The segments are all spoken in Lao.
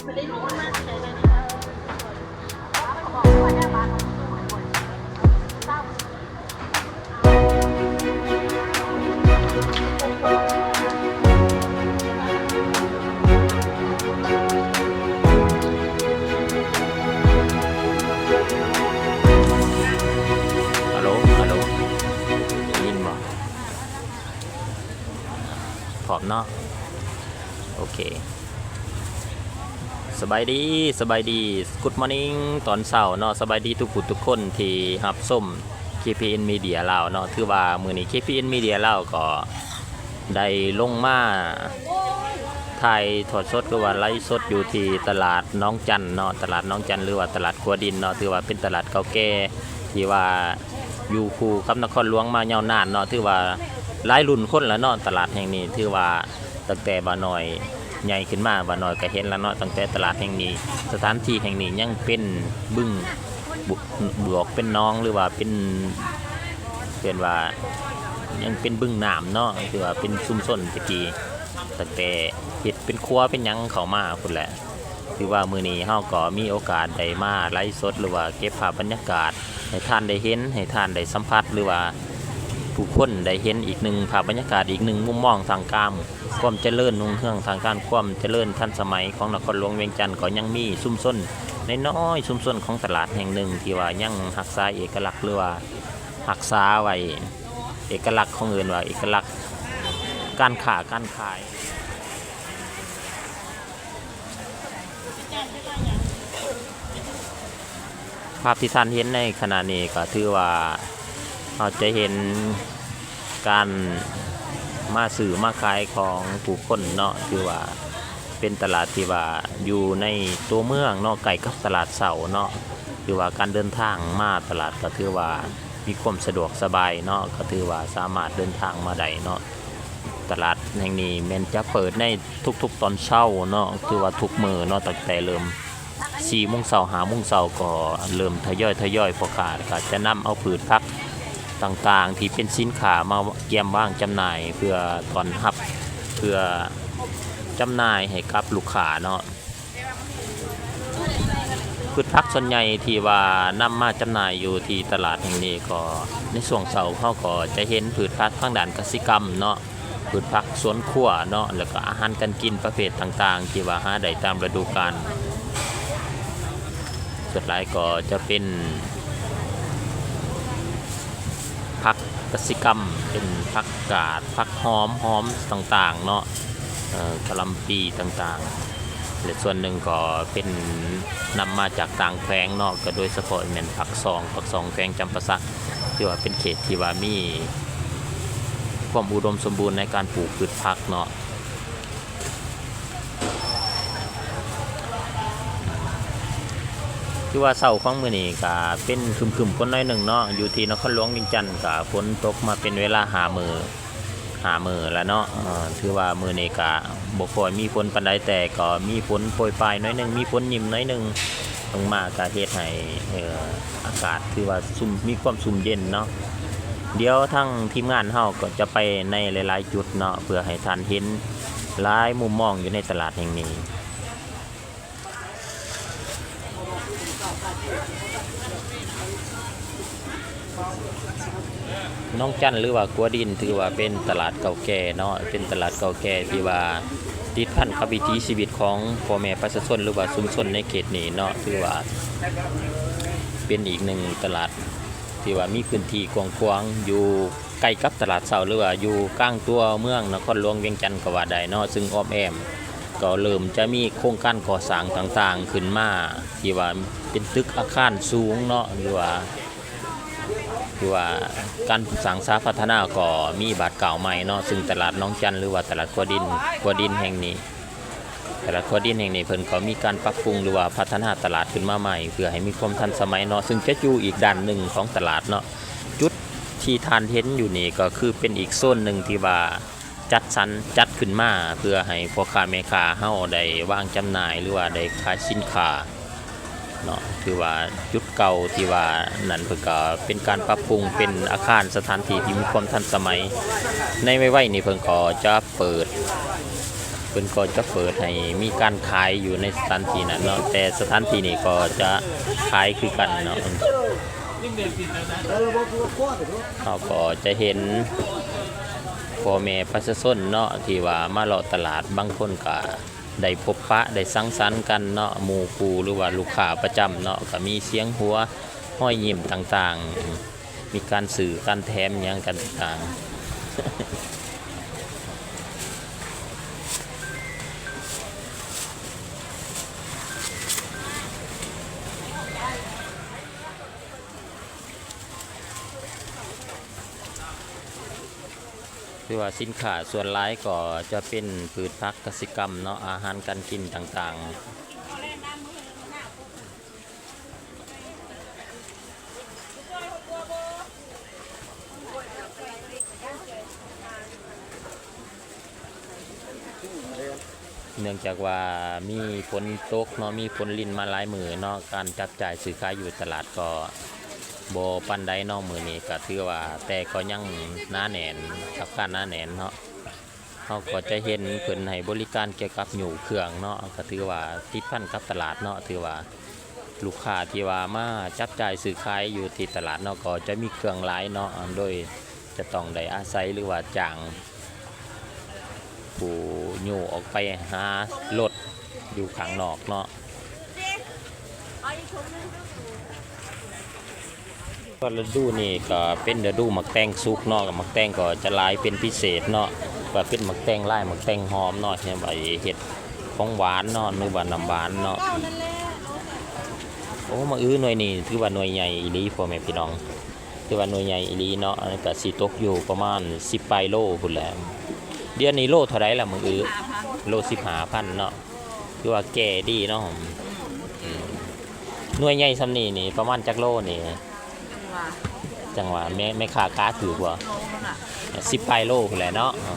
ຮັລໂຫຼ ຮັລໂຫຼ ໄດ້ຍິນບໍ່? ພ້ອມເນາະ ໂອເຄ. ສະບາຍດີ ສະບາຍດີ Good morning ຕອນເຊົ້າເນາະ. ສະບາຍດີທຸກຜູ້ທຸກຄົນທີ່ຮັບຊົມ ເຄ ພີ ເອັນ Media ລາວເນາະ. ຖືວ່າມື້ນີ້ ເຄ ພີ ເອັນ Media ລາວກໍໄດ້ລົງມາຖ່າຍທອດສົດ ຫຼືວ່າໄລຟ໌ສົດຢູ່ທີ່ຕະຫຼາດໜອງຈັນເນາະ, ຕະຫຼາດໜອງຈັນ ຫຼືວ່າຕະຫຼາດຂົວດິນເນາະ. ຖືວ່າເປັນຕະຫຼາດເກົ່າແກ່ທີ່ວ່າຢູ່ຄູ່ກັບນະຄອນຫຼວງມາຍາວນານເນາະ. ຖືວ່າຫຼາຍລຸ້ນຄົນລະເນາະ ຕະຫຼາດແຫ່ງນີ້. ຖືວ່າ ຕັ້ງແຕ່ບ່າວນ້ອຍໃຫຍ່ຂຶ້ນມາ ບ່າວນ້ອຍກໍເຫັນແລ້ວເນາະ, ຕັ້ງແຕ່ຕະຫຼາດແຫ່ງນີ້ ສະຖານທີ່ແຫ່ງນີ້ຍັງເປັນບຶງ ບ- ບວກເປັນໜອງ ຫຼືວ່າເປັນ ເອີ້ນວ່າຍັງເປັນບຶງນ້ຳເນາະ, ຖືວ່າເປັນຊຸມຊົນແຕ່ກີ້ ຕັ້ງແຕ່ເຮັດເປັນຄົວເປັນຫຍັງເຂົ້າມາພຸ້ນແຫຼະ. ຖືວ່າມື້ນີ້ເຮົາກໍມີໂອກາດໄດ້ມາໄລຟ໌ສົດ ຫຼືວ່າເກັບພາບບັນຍາກາດໃຫ້ທ່ານໄດ້ເຫັນ ໃຫ້ທ່ານໄດ້ສຳຜັດ ຫຼືວ່າຜູ້ຄົນໄດ້ເຫັນອີກໜຶ່ງພາບບັນຍາກາດ ອີກໜຶ່ງມຸມມອງທາງການຄວາມຈະເລີນຮຸ່ງເຮືອງ ທາງດ້ານຄວາມຈະເລີນທັນສະໄໝຂອງນະຄອນຫຼວງວຽງຈັນ. ກໍຍັງມີຊຸມຊົນນ້ອຍໆ ຊຸມຊົນຂອງຕະຫຼາດແຫ່ງໜຶ່ງທີ່ວ່າຍັງຮັກສາເອກະລັກ ຫຼືວ່າຮັກສາໄວ້ເອກະລັກ ຂອງເອີ້ນວ່າເອກະລັກການຄ້າການຂາຍ. ພາບທີ່ທ່ານເຫັນໃນຂະນະນີ້ກໍຖືວ່າເຮົາຈະເຫັນການມາຊື້ມາຂາຍຂອງຜູ້ຄົນເນາະ, ຖືວ່າເປັນຕະຫຼາດທີ່ວ່າຢູ່ໃນຕົວເມືອງເນາະ, ໃກ້ກັບຕະຫຼາດເຊົ້າເນາະ, ຖືວ່າການເດີນທາງມາຕະຫຼາດກໍຖືວ່າມີຄວາມສະດວກສະບາຍເນາະ, ກໍຖືວ່າສາມາດເດີນທາງມາໄດ້ເນາະ. ຕະຫຼາດແຫ່ງນີ້ແມ່ນຈະເປີດໃນທຸກໆຕອນເຊົ້າເນາະ, ຄືວ່າທຸກມື້ເນາະ, ຕັ້ງແຕ່ເລີ່ມສີ່ໂມງເຊົ້າ ຫ້າໂມງເຊົ້າ ກໍເລີ່ມທະຍອຍໆ ພໍ່ຄ້າກໍຈະນຳເອົາພືດຜັກຕ່າງໆ ທີ່ເປັນສິນຄ້າມາກຽມວາງຈຳໜ່າຍ ເພື່ອຕ້ອນຮັບ ເພື່ອຈຳໜ່າຍໃຫ້ກັບລູກຄ້າເນາະ. ພືດຜັກສ່ວນໃຫຍ່ທີ່ວ່ານຳມາຈຳໜ່າຍຢູ່ທີ່ຕະຫຼາດແຫ່ງນີ້ ກໍໃນຊ່ວງເຊົ້າເຮົາກໍຈະເຫັນພືດຜັກທາງດ້ານກະສິກຳເນາະ, ພືດຜັກສວນຄົວເນາະ, ແລ້ວກໍອາຫານການກິນປະເພດຕ່າງໆ ທີ່ວ່າຫາໄດ້ຕາມລະດູການ. ສ່ວນຫຼາຍກໍຈະເປັນຜັກກະສິກຳ ເປັນຜັກກາດ ຜັກຫອມ ຫອມຕ່າງໆເນາະ, ເອີ ກະຫຼ່ຳປີຕ່າງໆ ແລະ ສ່ວນໜຶ່ງກໍເປັນນຳມາຈາກຕ່າງແຂວງເນາະ, ກໍໂດຍສະເພາະແມ່ນປາກຊ່ອງ ປາກຊ່ອງແຂວງຈຳປາສັກ ຖືວ່າເປັນເຂດທີ່ວ່າມີຄວາມອຸດົມສົມບູນໃນການປູກພືດຜັກເນາະ. ຄືວ່າເຊົ້າຂອງມື້ນີ້ກະເປັນຄຶມໆຄົນໜ້ອຍໜຶ່ງເນາະ, ຢູ່ທີ່ນະຄອນຫຼວງວຽງຈັນກະຝົນຕົກມາເປັນເວລາຫ້າມື້ ຫ້າມື້ແລ້ວເນາະ. ເອີ ຖືວ່າມື້ນີ້ກະບໍ່ຄ່ອຍມີຝົນປານໃດ, ແຕ່ກໍມີຝົນໂປຍປາຍໜ້ອຍໜຶ່ງ, ມີຝົນຍິ້ມໜ້ອຍໜຶ່ງລົງມາ ກະເຮັດໃຫ້ ເອີ ອາກາດຖືວ່າຊຸ່ມ ມີຄວາມຊຸ່ມເຢັນເນາະ. ດຽວທາງທີມງານເຮົາກໍຈະໄປໃນຫຼາຍໆຈຸດເນາະ ເພື່ອໃຫ້ທ່ານເຫັນຫຼາຍມຸມມອງຢູ່ໃນຕະຫຼາດແຫ່ງນີ້. ໜອງຈັນ ຫຼືວ່າຂົວດິນ ຖືວ່າເປັນຕະຫຼາດເກົ່າແກ່ເນາະ, ເປັນຕະຫຼາດເກົ່າແກ່ທີ່ວ່າຕິດພັນກັບວິຖີຊີວິດຂອງພໍ່ແມ່ປະຊາຊົນ ຫຼືວ່າຊຸມຊົນໃນເຂດນີ້ເນາະ, ຖືວ່າເປັນອີກໜຶ່ງຕະຫຼາດທີ່ວ່າມີພື້ນທີ່ກວ້າງຂວາງ ຢູ່ໃກ້ກັບຕະຫຼາດເຊົ້າ ຫຼືວ່າຢູ່ກາງຕົວເມືອງນະຄອນຫຼວງວຽງຈັນກໍວ່າໄດ້ເນາະ, ຊຶ່ງອ້ອມແອ້ມກໍເລີ່ມຈະມີໂຄງການກໍ່ສ້າງຕ່າງໆຂຶ້ນມາ ທີ່ວ່າເປັນຕຶກອາຄານສູງເນາະ ຫຼືວ່າ ຄືວ່າການສ້າງສາພັດທະນາກໍມີບາດກ້າວໃໝ່ເນາະ, ຊຶ່ງຕະຫຼາດໜອງຈັນ ຫຼືວ່າຕະຫຼາດຂົວດິນ ຂົວດິນແຫ່ງນີ້ ຕະຫຼາດຂົວດິນແຫ່ງນີ້ເພິ່ນກໍມີການປັບປຸງ ຫຼືວ່າພັດທະນາຕະຫຼາດຂຶ້ນມາໃໝ່ ເພື່ອໃຫ້ມີຄວາມທັນສະໄໝເນາະ, ຊຶ່ງຈະຢູ່ອີກດ້ານໜຶ່ງຂອງຕະຫຼາດເນາະ. ຈຸດທີ່ທ່ານເຫັນຢູ່ນີ້ກໍຄືເປັນອີກໂຊນໜຶ່ງທີ່ວ່າ ຈັດສັນຈັດຂຶ້ນມາເພື່ອໃຫ້ພໍ່ຄ້າແມ່ຄ້າເຮົາໄດ້ວາງຈຳໜ່າຍ ຫຼືວ່າໄດ້ຂາຍສິນຄ້າເນາະ, ຖືວ່າຈຸດເກົ່າທີ່ວ່ານັ້ນເພິ່ນກໍເປັນການປັບປຸງເປັນອາຄານສະຖານທີ່ທີ່ມີຄວາມທັນສະໄໝ. ໃນໄວໆນີ້ເພິ່ນກໍຈະເປີດ ເ พิ่นກໍຈະເປີດໃຫ້ມີການຂາຍຢູ່ໃນສະຖານທີ່ນັ້ນເນາະ, ແຕ່ສະຖານທີ່ນີ້ກໍຈະຂາຍຄືກັນເນາະ. ເຮົາກໍຈະເຫັນພໍ່ແມ່ປະຊາຊົນເນາະ ທີ່ວ່າມາເລາະຕະຫຼາດ, ບາງຄົນກໍໄດ້ພົບປະໄດ້ສັງສັນກັນເນາະ, ໝູ່ຄູ່ ຫຼືວ່າລູກຄ້າປະຈຳເນາະ, ກໍມີສຽງຫົວ ຮອຍຍິ້ມຕ່າງໆ, ມີການຊື້ການແຖມຫຍັງກັນຕ່າງໆ. ຄືວ່າສິນຄ້າສ່ວນຫຼາຍກໍຈະເປັນພືດຜັກກະສິກຳເນາະ, ອາຫານການກິນຕ່າງໆ. ເນື່ອງຈາກວ່າມີຝົນຕົກເນາະ, ມີຝົນລິນມາຫຼາຍມື້ເນາະ, ການຈັບຈ່າຍຊື້ຂາຍຢູ່ຕະຫຼາດກໍບໍ່ປານໃດເນາະ, ມື້ນີ້ກໍຖືວ່າ ແຕ່ກໍຍັງໜາແໜ້ນ, ສະພາບການໜາແໜ້ນເນາະ. ເຮົາກໍຈະເຫັນເພິ່ນໃຫ້ບໍລິການກ່ຽວກັບຍູ້ເຄື່ອງເນາະ, ກໍຖືວ່າຕິດພັນກັບຕະຫຼາດເນາະ, ຖືວ່າລູກຄ້າທີ່ວ່າມາຈັບຈ່າຍຊື້ຂາຍຢູ່ທີ່ຕະຫຼາດເນາະ ກໍຈະມີເຄື່ອງຫຼາຍເນາະ, ໂດຍຈະຕ້ອງໄດ້ອາໄສ ຫຼືວ່າຈ້າງຜູ້ຍູ້ອອກໄປຫາລົດຢູ່ຂ້າງນອກເນາະ. ກໍລະດູນີ້ກໍເປັນລະດູໝາກແຕງສຸກເນາະ, ໝາກແຕງກໍຈະຫຼາຍເປັນພິເສດເນາະ, ກໍເປັນໝາກແຕງລາຍ ໝາກແຕງຫອມເນາະ, ເຮັດໄວ້ເຮັດຂອງຫວານເນາະ ຫຼືວ່ານ້ຳຫວານເນາະ. ໂອ້ ໝາກອຶໜ່ວຍນີ້ຖືວ່າໜ່ວຍໃຫຍ່ອີ່ຫຼີ ພໍ່ແມ່ພີ່ນ້ອງ, ຖືວ່າໜ່ວຍໃຫຍ່ອີ່ຫຼີເນາະ, ອັນນີ້ກໍຊິຕົກຢູ່ປະມານສິບປາຍໂລພຸ້ນແຫຼະ. ດຽວນີ້ໂລເທົ່າໃດລະໝາກອຶ? ໂລສິບຫ້າພັນເນາະ. ຖືວ່າແກ່ດີເນາະ. ອືມ ໜ່ວຍໃຫຍ່ຊ່ຳນີ້ນີ້ປະມານຈັກໂລນີ້? ຈັ່ງວ່າ ຈັ່ງວ່າ ແມ່ ແມ່ຄ້າກາຖືກບໍ່? ສິບປາຍໂລພຸ້ນແຫຼະເນາະ. ອໍ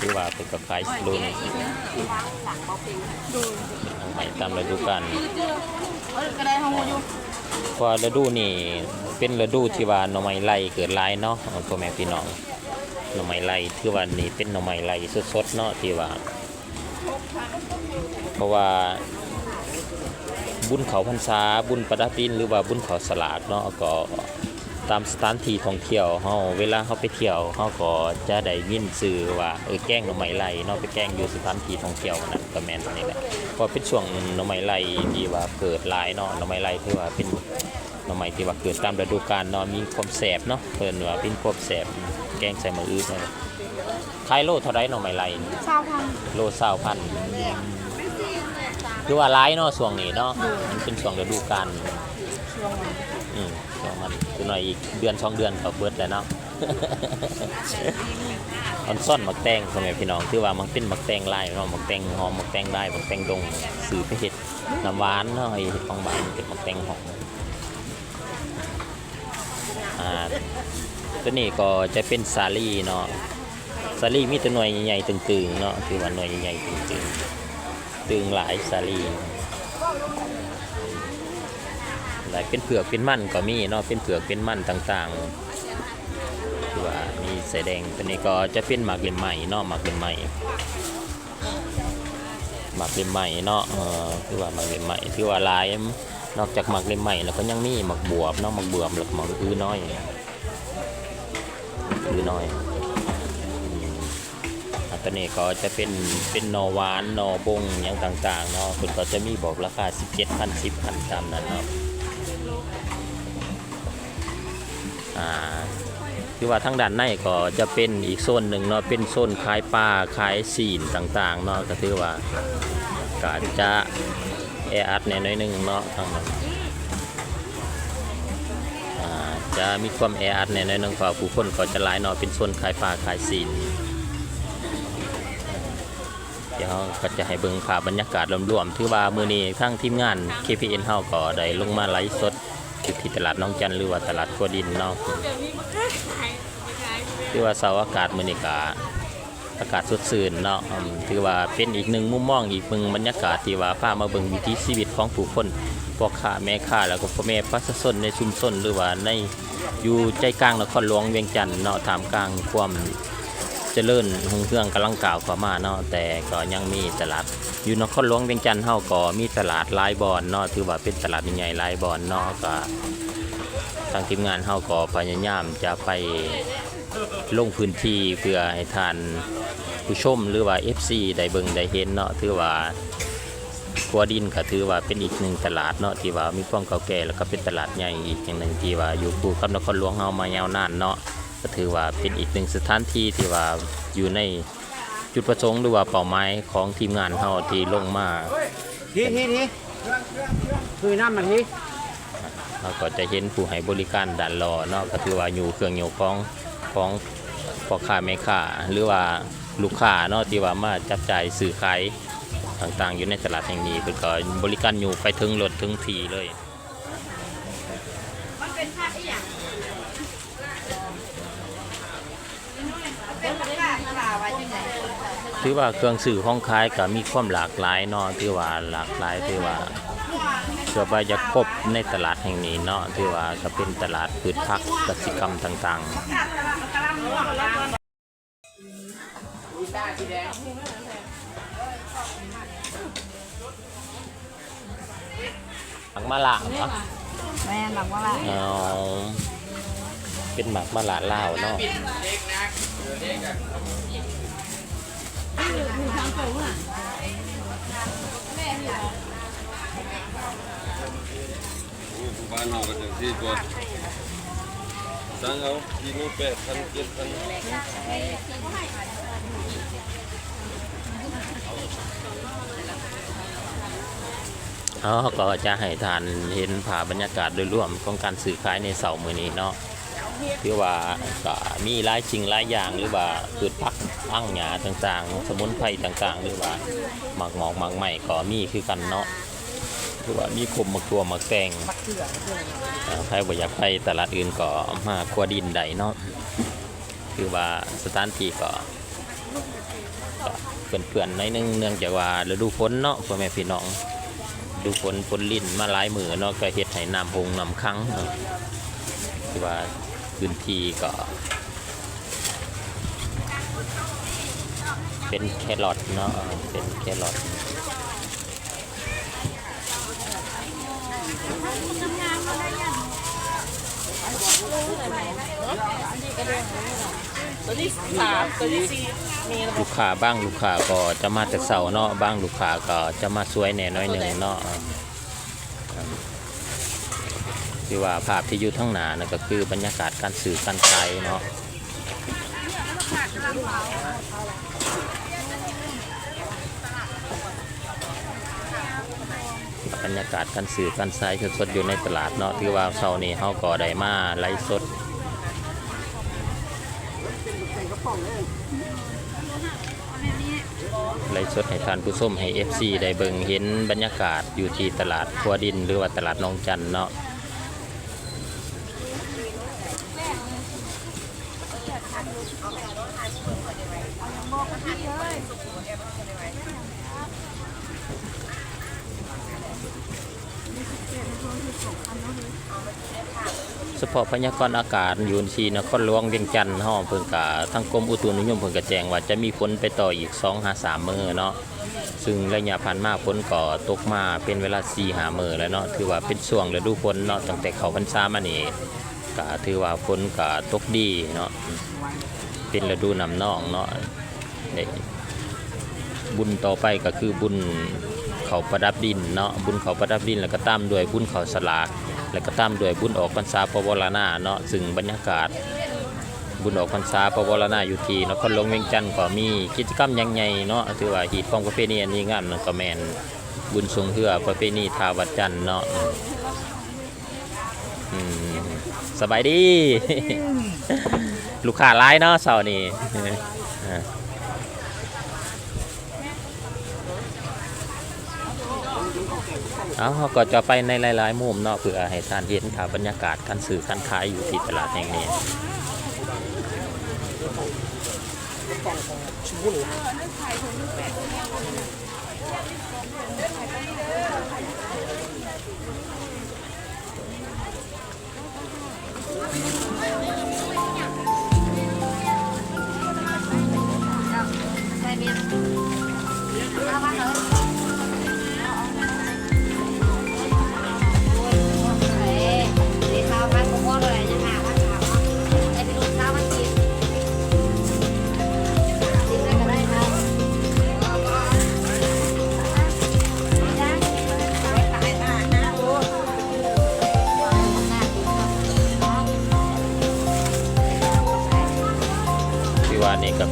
ຖືວ່າເພິ່ນກໍຂາຍໂລໜຶ່ງ ເປັນໜໍ່ໄມ້ຕາມລະດູການ. ເພາະວ່າລະດູນີ້ເປັນລະດູທີ່ວ່າໜໍ່ໄມ້ໄລ່ເກີດຫຼາຍເນາະ ພໍ່ແມ່ພີ່ນ້ອງ. ໜໍ່ໄມ້ໄລ່ ຖືວ່ານີ້ເປັນໜໍ່ໄມ້ໄລ່ສົດໆເນາະ ທີ່ວ່າ ເພາະວ່າບຸນເຂົ້າພັນສາ, ບຸນປະດາຕິນ ຫຼືວ່າບຸນເຂົ້າສະຫຼາກເນາະ, ກໍຕາມສະຖານທີ່ທ່ອງທ່ຽວເຮົາ ເວລາເຮົາໄປທ່ຽວ ເຮົາກໍຈະໄດ້ຍິນຊື່ວ່າ ເອີ ແກງໜໍ່ໄມ້ໄລ່ເນາະ, ໄປແກງຢູ່ສະຖານທີ່ທ່ອງທ່ຽວນັ້ນ ກໍແມ່ນອັນນີ້ແຫຼະ. ເພາະເປັນຊ່ວງໜໍ່ໄມ້ໄລ່ທີ່ວ່າເກີດຫຼາຍເນາະ, ໜໍ່ໄມ້ໄລ່ຖືວ່າເປັນ ໜໍ່ໄມ້ທີ່ວ່າເກີດຕາມລະດູການເນາະ ມີຄວາມແຊບເນາະ, ເພິ່ນວ່າມີຄວາມແຊບ ແກງໃສ່ໝາກອຶເນາະ. ຂາຍໂລເທົ່າໃດໜໍ່ໄມ້ໄລ່? ຊາວພັນ. ໂລຊາວພັນ ຖືວ່າຫຼາຍເນາະຊ່ວງນີ້ເນາະ. ໂດຍ. ມັນເປັນຊ່ວງລະດູການ. ຊ່ວງ ອືມ ຊ່ວງມັນ ຈັກໜ້ອຍອີກເດືອນສອງເດືອນກໍເບິດແລ້ວເນາະ. ອອນຊອນໝາກແຕງ ພໍ່ແມ່ພີ່ນ້ອງ, ຖືວ່າມັນເປັນໝາກແຕງລາຍເນາະ, ໝາກແຕງຫອມ ໝາກແຕງລາຍ ໝາກແຕງດົງ ຊື້ໄປເຮັດນ້ຳຫວານເນາະ, ເຮັດຂອງຫວານ ເປັນໝາກແຕງຫອມ. ອ່າ ຕົວນີ້ກໍຈະເປັນສາລີເນາະ, ສາລີມີແຕ່ໜ່ວຍໃຫຍ່ໆຕຶງໆເນາະ, ຖືວ່າໜ່ວຍໃຫຍ່ໆຕຶງໆ ຕຶງຫຼາຍສາລີ. ຫຼາຍ ເປັນເຜືອກເປັນມັນກໍມີເນາະ, ເປັນເຜືອກເປັນມັນຕ່າງໆ ຄືວ່າມີສາຍແດງ. ຕົວນີ້ກໍຈະເປັນໝາກເຫຼັ້ມໄມ້ເນາະ, ໝາກເຫຼັ້ມໄມ້ ໝາກເຫຼັ້ມໄມ້ເນາະ, ເອີ ຄືວ່າໝາກເຫຼັ້ມໄມ້ຖືວ່າຫຼາຍ. ນອກຈາກໝາກເຫຼັ້ມໄມ້ແລ້ວ ກໍຍັງມີໝາກບວບເນາະ, ໝາກບວບ ແລ້ວກໍໝາກອຶນ້ອຍ ອືນ້ອຍ. ອືມ ອັນຕົວນີ້ກໍຈະເປັນ ເປັນໜໍ່ຫວານ ໜໍ່ບົງ ຫຍັງຕ່າງໆເນາະ, ເພິ່ນກໍຈະມີບອກລາຄາສິບເຈັດພັນ ສິບພັນ ຕາມນັ້ນເນາະ. ອ່າ ຄືວ່າທາງດ້ານໃນກໍຈະເປັນອີກໂຊນໜຶ່ງເນາະ, ເປັນໂຊນຂາຍປາ ຂາຍຊີ້ນຕ່າງໆເນາະ, ກໍຖືວ່າກໍຈະແອອັດແດ່ໜ້ອຍໜຶ່ງເນາະ ທາງນັ້ນ. ອ່າ ຈະມີຄວາມແອອັດແດ່ໜ້ອຍໜຶ່ງ ເພາະວ່າຜູ້ຄົນກໍຈະຫຼາຍເນາະ, ເປັນໂຊນຂາຍປາ ຂາຍຊີ້ນ. ດຽວເຮົາກໍຈະໃຫ້ເບິ່ງພາບບັນຍາກາດລວມໆ. ຖືວ່າມື້ນີ້ທາງທີມງານ ເຄ ພີ ເອັນ ເຮົາກໍໄດ້ລົງມາໄລຟ໌ສົດຢູ່ທີ່ຕະຫຼາດໜອງຈັນ ຫຼືວ່າຕະຫຼາດຂົວດິນເນາະ. ຖືວ່າເຊົ້າອາກາດມື້ນີ້ກໍອາກາດສົດຊື່ນເນາະ, ອືມ ຖືວ່າເປັນອີກໜຶ່ງມຸມມອງ ອີກໜຶ່ງບັນຍາກາດທີ່ວ່າພາມາເບິ່ງວິຖີຊີວິດຂອງຜູ້ຄົນ ພໍ່ຄ້າແມ່ຄ້າ ແລ້ວກໍພໍ່ແມ່ປະຊາຊົນໃນຊຸມຊົນ ຫຼືວ່າໃນ ຢູ່ໃຈກາງນະຄອນຫຼວງວຽງຈັນເນາະ, ທ່າມກາງຄວາມ ຈະເລີນຮຸ່ງເຮືອງກຳລັງກ້າວເຂົ້າມາເນາະ, ແຕ່ກໍຍັງມີຕະຫຼາດ ຢູ່ນະຄອນຫຼວງວຽງຈັນເຮົາກໍມີຕະຫຼາດຫຼາຍບ່ອນເນາະ, ຖືວ່າເປັນຕະຫຼາດໃຫຍ່ໆຫຼາຍບ່ອນເນາະ. ກໍທາງທີມງານເຮົາກໍພະຍາຍາມຈະໄປລົງພື້ນທີ່ ເພື່ອໃຫ້ທ່ານຜູ້ຊົມ ຫຼືວ່າ ເອັຟຊີ ໄດ້ເບິ່ງໄດ້ເຫັນເນາະ. ຖືວ່າ ຂົວດິນກໍຖືວ່າເປັນອີກໜຶ່ງຕະຫຼາດເນາະ ທີ່ວ່າມີຄວາມເກົ່າແກ່ ແລ້ວກໍເປັນຕະຫຼາດໃຫຍ່ອີກຢ່າງໜຶ່ງ ທີ່ວ່າຢູ່ຄູ່ກັບນະຄອນຫຼວງເຮົາມາຍາວນານເນາະ. ກໍຖືວ່າເປັນອີກໜຶ່ງສະຖານທີ່ທີ່ວ່າຢູ່ໃນຈຸດປະສົງ ຫຼືວ່າເປົ້າໝາຍຂອງທີມງານເຮົາທີ່ລົງມາ. ເຮົາກໍຈະເຫັນຜູ້ໃຫ້ບໍລິການດ້ານລໍເນາະ, ກໍຖືວ່າຍູ້ເຄື່ອງຍູ້ຂອງ ຂອງພໍ່ຄ້າແມ່ຄ້າ ຫຼືວ່າລູກຄ້າເນາະ ທີ່ວ່າມາຈັບຈ່າຍຊື້ຂາຍຕ່າງໆຢູ່ໃນຕະຫຼາດແຫ່ງນີ້ ເພິ່ນກໍບໍລິການຍູ້ໄປເຖິງລົດເຖິງທີ່ເລີຍ. ຖືວ່າເຄື່ອງຊື້ຂອງຂາຍກໍມີຄວາມຫຼາກຫຼາຍເນາະ, ຖືວ່າຫຼາກຫຼາຍ ຖືວ່າເກືອບວ່າຈະຄົບໃນຕະຫຼາດແຫ່ງນີ້ເນາະ. ຖືວ່າກໍເປັນຕະຫຼາດພືດຜັກກະສິກຳຕ່າງໆ. ໝາກມະລາງເນາະ? ແມ່ນ ໝາກມະລາງ. ອໍ ເປັນໝາກມະລາງລາວເນາະ. ໂອ້ ຢູ່ບ້ານເຮົາກໍຈັ່ງຊີ້ຕົວະ ສັ່ງເອົາ ກິໂລແປດພັນ ເຈັດພັນ. ເຮົາກໍຈະໃຫ້ທ່ານເຫັນພາບບັນຍາກາດໂດຍລວມຂອງການຊື້ຂາຍໃນເຊົ້າມື້ນີ້ເນາະ. ຖືວ່າກໍມີຫຼາຍສິ່ງຫຼາຍຢ່າງ ຫຼືວ່າພືດຜັກ ອັງຫຍ້າຕ່າງໆ ສະໝຸນໄພຕ່າງໆ ຫຼືວ່າໝາກໝອກໝາກໄມ້ກໍມີຄືກັນເນາະ. ຖືວ່າມີຄົບ ໝາກຖົ່ວ ໝາກແຕງ. ເອີ ໃຜບໍ່ຢາກໄປຕະຫຼາດອື່ນກໍມາຂົວດິນໄດ້ເນາະ. ຖືວ່າສະຖານທີ່ກໍ ກໍເປື້ອນໆໜ້ອຍໜຶ່ງ ເນື່ອງຈາກວ່າລະດູຝົນເນາະ ພໍ່ແມ່ພີ່ນ້ອງ. ລະດູຝົນ ຝົນລິນມາຫຼາຍມື້ເນາະ ກໍເຮັດໃຫ້ນ້ຳຮົງນ້ຳຂັງເນາະ. ຖືວ່າພື້ນທີ່ກໍເປັນແຄຣອດເນາະ ເປັນແຄຣອດ. ລູກຄ້າ ບາງລູກຄ້າກໍຈະມາແຕ່ເຊົ້າເນາະ, ບາງລູກຄ້າກໍຈະມາສວຍແດ່ໜ້ອຍໜຶ່ງເນາະ. ຖືວ່າພາບທີ່ຢູ່ທາງໜ້ານັ້ນກໍຄືບັນຍາກາດການຊື້ການຂາຍເນາະ. ບັນຍາກາດການຊື້ການຂາຍສົດໆຢູ່ໃນຕະຫຼາດເນາະ. ຖືວ່າເຊົ້ານີ້ເຮົາກໍໄດ້ມາໄລຟ໌ສົດ ໄລຟ໌ສົດໃຫ້ທ່ານຜູ້ຊົມ ໃຫ້ເອັຟຊີໄດ້ເບິ່ງເຫັນບັນຍາກາດຢູ່ທີ່ຕະຫຼາດຂົວດິນ ຫຼືວ່າຕະຫຼາດໜອງຈັນເນາະ. ສະເພາະພະຍາກອນອາກາດຢູ່ທີ່ນະຄອນຫຼວງວຽງຈັນເຮົາ ເພິ່ນກະ ທາງກົມອຸຕຸນິຍົມເພິ່ນກະແຈ້ງວ່າຈະມີຝົນໄປຕໍ່ອີກສອງຫາສາມມື້ເນາະ. ຊຶ່ງໄລຍະຜ່ານມາຝົນກໍຕົກມາເປັນເວລາສີ່ຫ້າມື້ແລ້ວເນາະ, ຖືວ່າເປັນຊ່ວງລະດູຝົນເນາະ. ຕັ້ງແຕ່ເຂົ້າພັນສາມານີ້ ກະຖືວ່າຝົນກະຕົກດີເນາະ, ເປັນລະດູນ້ຳນອງເນາະ. ບຸນຕໍ່ໄປກໍຄືບຸນເຂົ້າປະດັບດິນເນາະ, ບຸນເຂົ້າປະດັບດິນ ແລ້ວກໍຕາມດ້ວຍບຸນເຂົ້າສະຫຼາກ ແລ້ວກໍຕາມດ້ວຍບຸນອອກພັນສາພະວໍລະນາເນາະ. ຊຶ່ງບັນຍາກາດບຸນອອກພັນສາພະວໍລະນາຢູ່ທີ່ນະຄອນຫຼວງວຽງຈັນ ກໍມີກິດຈະກຳຢ່າງໃຫຍ່ເນາະ, ຖືວ່າຮີດຄອງປະເພນີອັນດີງາມນັ້ນກໍແມ່ນບຸນຊ່ວງເຮືອປະເພນີທ່າວັດຈັນເນາະ. ອືມ ສະບາຍດີ. ລູກຄ້າຫຼາຍເນາະເຊົ້ານີ້. ເອົາ ເຮົາກໍຈະໄປໃນຫຼາຍໆມຸມເນາະ ເພື່ອໃຫ້ທ່ານເຫັນພາບບັນຍາກາດການຊື້ການຂາຍຢູ່ທີ່ຕະຫຼາດແຫ່ງນີ້. ສະ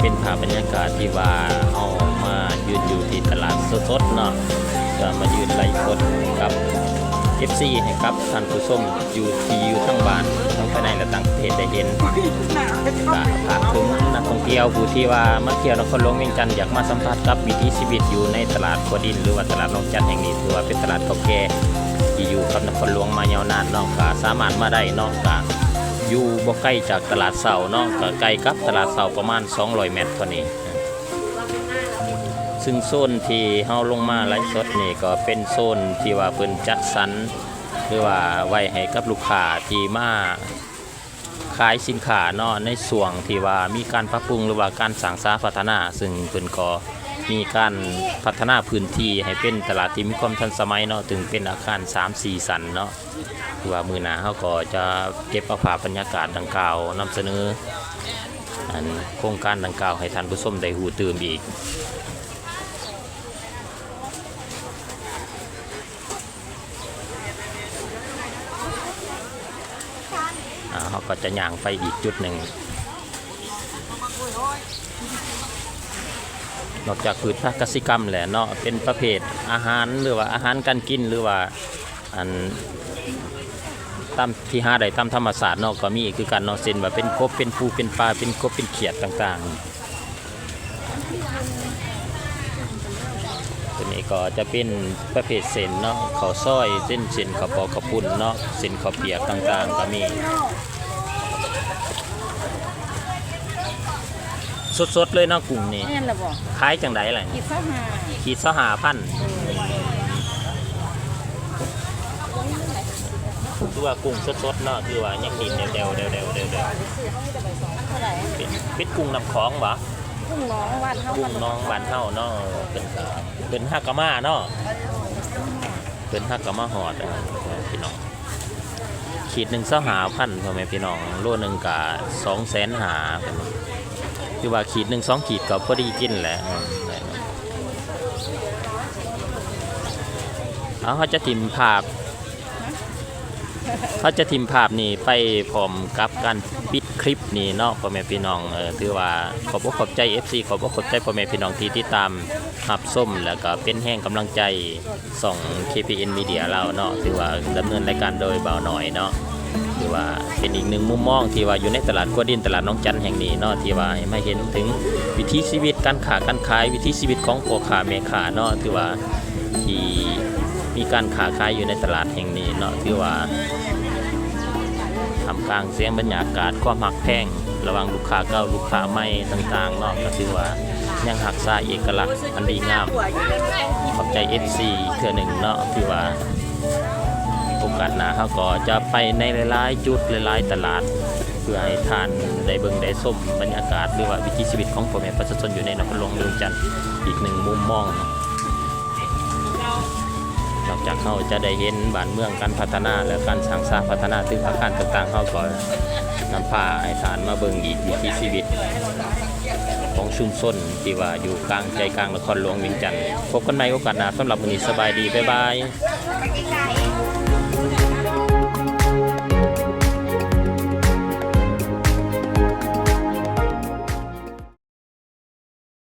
ເປັນພາບບັນຍາກາດທີ່ວ່າເຮົາມາຢືນຢູ່ທີ່ຕະຫຼາດສົດໆເນາະ ກໍມາຢືນໄລຟ໌ສົດກັບເອັຟຊີ ໃຫ້ກັບທ່ານຜູ້ຊົມຢູ່ທີ່ຢູ່ທາງບ້ານ ທັງພາຍໃນ ແລະ ຕ່າງປະເທດໄດ້ເຫັນ. ກໍຝາກເຖິງນັກທ່ອງທ່ຽວຜູ້ທີ່ວ່າມາທ່ຽວນະຄອນຫຼວງວຽງຈັນ ຢາກມາສຳຜັດກັບວິຖີຊີວິດຢູ່ໃນຕະຫຼາດຂົວດິນ ຫຼືວ່າຕະຫຼາດໜອງຈັນແຫ່ງນີ້ ຖືວ່າເປັນຕະຫຼາດເກົ່າແກ່ທີ່ຢູ່ກັບນະຄອນຫຼວງມາຍາວນານເນາະ ກໍສາມາດມາໄດ້ເນາະ. ກໍຢູ່ບໍ່ໄກຈາກຕະຫຼາດເຊົ້າເນາະ ກໍໃກ້ກັບຕະຫຼາດເຊົ້າປະມານສອງຮ້ອຍແມັດເທົ່ານີ້. ຊຶ່ງໂຊນທີ່ເຮົາລົງມາໄລຟ໌ສົດນີ້ ກໍເປັນໂຊນທີ່ວ່າເພິ່ນຈັດສັນ ຫຼືວ່າໄວ້ໃຫ້ກັບລູກຄ້າທີ່ມາຂາຍສິນຄ້າເນາະ ໃນຊ່ວງທີ່ວ່າມີການປັບປຸງ ຫຼືວ່າການສ້າງສາພັດທະນາ ຊຶ່ງເພິ່ນກໍມີການພັດທະນາພື້ນທີ່ໃຫ້ເປັນຕະຫຼາດທີ່ມີຄວາມທັນສະໄໝເນາະ ເຖິງເປັນອາຄານສາມສີ່ຊັ້ນເນາະ. ຄືວ່າມື້ໜ້າເຮົາກໍຈະເກັບເອົາພາບບັນຍາກາດດັ່ງກ່າວນຳສະເໜີ ອັນໂຄງການດັ່ງກ່າວໃຫ້ທ່ານຜູ້ຊົມໄດ້ຮູ້ຕື່ມອີກ. ອ່າ ເຮົາກໍຈະຍ່າງໄປອີກຈຸດໜຶ່ງ ນອກຈາກພືດຜັກກະສິກຳແລ້ວເນາະ ເປັນປະເພດອາຫານ ຫຼືວ່າອາຫານການກິນ ຫຼືວ່າ ອັນ ຕາມທີ່ຫາໄດ້ຕາມທຳມະຊາດເນາະ ກໍມີຄືກັນເນາະ ເຊັ່ນວ່າເປັນກົບ ເປັນປູ ເປັນປາ ເປັນກົບ ເປັນຂຽດຕ່າງໆ. ຕົວນີ້ກໍຈະເປັນປະເພດເສັ້ນເນາະ ເຂົ້າຊອຍ ເຊັ່ນ ເສັ້ນເຂົ້າປອກເຂົ້າປຸ້ນເນາະ ເສັ້ນເຂົ້າປຽກຕ່າງໆກໍມີ. ສົດໆເລີຍເນາະ ກຸ້ງນີ້. ແມ່ນລະບໍ? ຂາຍຈັ່ງໃດລະ? ຂີດຊາວຫ້າ ຂີດຊາວຫ້າພັນ. ຄືວ່າກຸ້ງສົດໆເນາະ ຄືວ່າຍັງດິ້ນແດວໆ ເປັນ ເປັນກຸ້ງນ້ຳຂອງບໍ? ກຸ້ງໜອງບ້ານເຮົາ ກຸ້ງໜອງບ້ານເຮົາເນາະ. ເພິ່ນກໍ ເພິ່ນຫາກກໍມາເນາະ ເພິ່ນຫາກກໍມາຮອດ ພີ່ນ້ອງ. ຂີດໜຶ່ງຊາວຫ້າພັນ ພໍ່ແມ່ພີ່ນ້ອງ ໂລໜຶ່ງກະສອງແສນຫ້າ ເພິ່ນວ່າ ຄືວ່າຂີດໜຶ່ງສອງຂີດກໍພໍດີກິນແຫຼະ. ເອົາ ເຮົາຈະຖິ້ມພາບ ເຮົາຈະຖິ້ມພາບນີ້ໄປພ້ອມກັບການປິດຄລິບນີ້ເນາະ ພໍ່ແມ່ພີ່ນ້ອງ. ເອີ ຖືວ່າຂອບອົກຂອບໃຈເອັຟຊີ ຂອບອົກຂອບໃຈພໍ່ແມ່ພີ່ນ້ອງທີ່ຕິດຕາມຮັບຊົມ ແລ້ວກໍເປັນແຮງກຳລັງໃຈ ຊ່ອງ ເຄ ພີ ເອັນ ມີເດຍ ລາວເນາະ ຖືວ່າດຳເນີນລາຍການໂດຍບ່າວໜ້ອຍເນາະ. ຖືວ່າເປັນອີກໜຶ່ງມຸມມອງທີ່ວ່າຢູ່ໃນຕະຫຼາດຂົວດິນ ຕະຫຼາດໜອງຈັນແຫ່ງນີ້ເນາະ ທີ່ວ່າໃຫ້ມາເຫັນເຖິງວິຖີຊີວິດການຄ້າການຂາຍ ວິຖີຊີວິດຂອງພໍ່ຄ້າແມ່ຄ້າເນາະ ຖືວ່າທີ່ມີການຄ້າຂາຍຢູ່ໃນຕະຫຼາດແຫ່ງນີ້ເນາະ. ຖືວ່າທ່າມກາງສຽງບັນຍາກາດຄວາມຮັກແພງ ລະຫວ່າງລູກຄ້າເກົ່າ ລູກຄ້າໃໝ່ຕ່າງໆເນາະ ກໍຖືວ່າຍັງຮັກສາເອກະລັກອັນດີງາມ. ຂອບໃຈເອັຟຊີອີກເທື່ອໜຶ່ງເນາະ ຖືວ່າໂອກາດໜ້າເຮົາກໍຈະໄປໃນຫຼາຍໆຈຸດ ຫຼາຍໆຕະຫຼາດ ເພື່ອໃຫ້ທ່ານໄດ້ເບິ່ງໄດ້ຊົມບັນຍາກາດ ຫຼືວ່າວິຖີຊີວິດຂອງພໍ່ແມ່ປະຊາຊົນຢູ່ໃນນະຄອນຫຼວງວຽງຈັນອີກໜຶ່ງມຸມມອງ. ນອກຈາກເຮົາຈະໄດ້ເຫັນບ້ານເມືອງການພັດທະນາ ແລະ ການສ້າງສາພັດທະນາຕຶກອາຄານຕ່າງໆ ເຮົາກໍນຳພາໃຫ້ທ່ານມາເບິ່ງອີກວິຖີຊີວິດຂອງຊຸມຊົນທີ່ວ່າຢູ່ກາງໃຈກາງນະຄອນຫຼວງວຽງຈັນ. ພົບກັນໃໝ່ໂອກາດໜ້າ ສຳລັບມື້ນີ້ສະບາຍດີ ບາຍບາຍ.